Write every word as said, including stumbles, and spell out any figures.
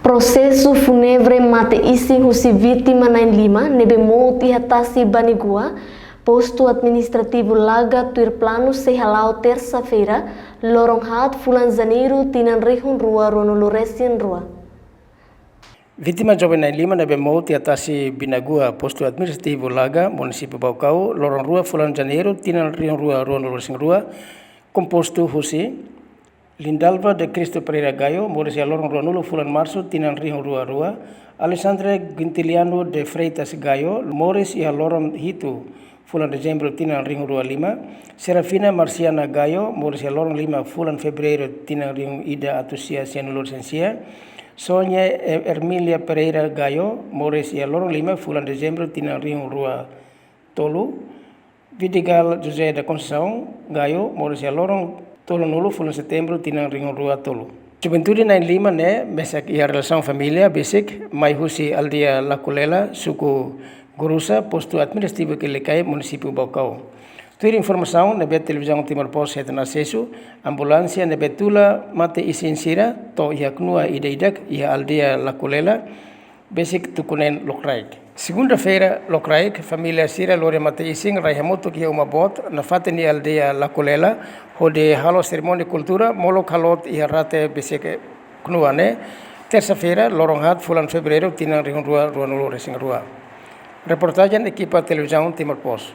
Prosesu fúnebre mate-isin husi vítima na'in-lima ne'ebé mout iha tasi Banigua, Postu Administrativu Laga, tuir planu sei hala'o tersa-feira, loron haat fulan Janeiru tinan rihun rua ruanulu resin rua. Vítima joven na'in-lima ne'ebé mout iha tasi Banigua, Postu Administrativu Laga, Munisípiu Baucau, loron rua fulan Janeiru tinan rihun rua ruanulu resin rua, kompostu husi Lindalva de Cristo Pereira Gayo, moris iha loron ruanulu fulan Marsu tinan rihun rua rua, Alexandre Quintiliano de Freitas Gayo, moris iha loron hitu fulan Dezembru tinan rihun rua lima, Serafina Marciana Gayo, moris iha loron lima fulan Fevereiru tinan rihun ida atus sia sianulu resin sia, Sonia E-, Ermilia Pereira Gayo, moris iha loron lima fulan Dezembru tinan rihun rua tolu, Vidigal José da Conceição Gayo, moris iha loron tolunulu fulan Setembru tinan rihun rua tolu. Juventude na'in-lima ne'e mesak iha relasaun família besik, mai husi aldeia Lakulela, suku Gurusa, Postu Administrativu Quilicay, Munisípiu Baucau. Tuir informasaun ne'ebé Televizaun Timor Post hetan asesu, ambulánsia ne'ebé tula mate-isin sira to'o iha knua ida-idak iha aldeia Lakulela, besik tuku neen lokraik. Segunda-feira lokraik, família sira lori mate-isin rai hamutuk iha uma boot nafatin iha aldeia Lakulela, hodi halo serimónia kultura molok haloot iha rate besik knua ne'e, tersa-feira, loron haat fulan Fevereiru tinan rihun rua ruanulu resin rua. Reportajen ekipa Televizaun Timor Post.